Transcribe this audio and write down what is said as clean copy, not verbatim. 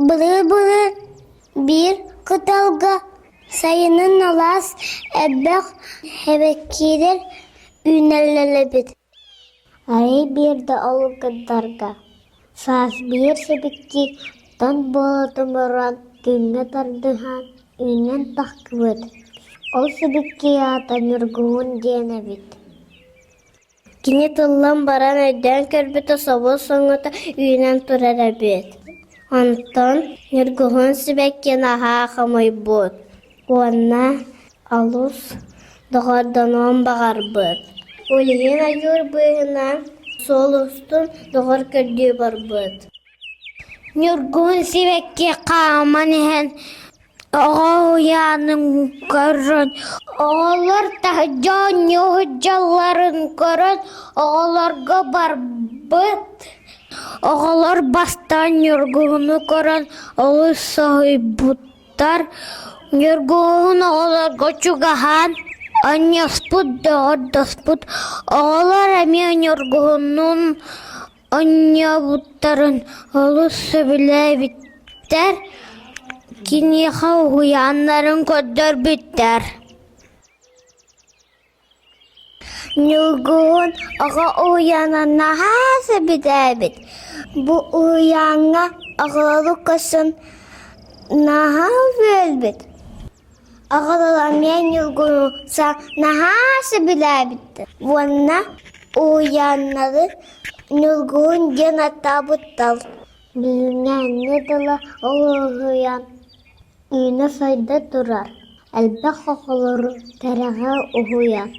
Былыр-былыр биир кыталга сайынын алаас элбэх эбэккиилэр үүнэллэр эбит. Арай биирдэ ол кытарга саас биир сибикки тоҥ буола тумуран күҥҥэ тардыһан үүнэн тахсыбыт. Ол сибикки аата Ньургуһун диэн эбит. Кини тыллан баран өйдөөн көрбүтэ собус соҥото үүнэн турар эбит. Онтон Ньургуһун сибэкки наһаа хомойбут уонна олус доҕордонуон баҕарбыт. Ол иһин ойуур быыһынан суол устун доҕор көрдүү барбыт. Ньургуһун сибэкки хааман иһэн Оҕо уһуйаанын көрөн, оҕолор таһырдьа оонньуу сылдьалларын көрөн, оҕолорго барбыт. Оҕолор бастаан Ньургуһуну көрөн олус соһуйбуттар. Ньургуһун оҕолорго чугаһаан оонньоспут, доҕордоспут. Оҕолор эмиэ Ньургуһуннуун Оонньообуттарын олус сөбүлээбиттэр, киниэхэ уһуйааннарын көрдөрбүттэр. Ньургуһун оҕо уһуйаана наһаа сөбүлээбит. Бу уһуйааҥҥа оҕолору көрсөн наһаа үөрбүт. Оҕолор эмиэ Ньургуһуну наһаа сөбүлээбиттэр уонна уһуйааннары Ньургуһун диэн ааттаабыттар. Билиҥҥээҥҥэ дылы ол уһуйаан үүнэ-сайда турар, элбэх оҕолору кэрэҕэ уһуйар.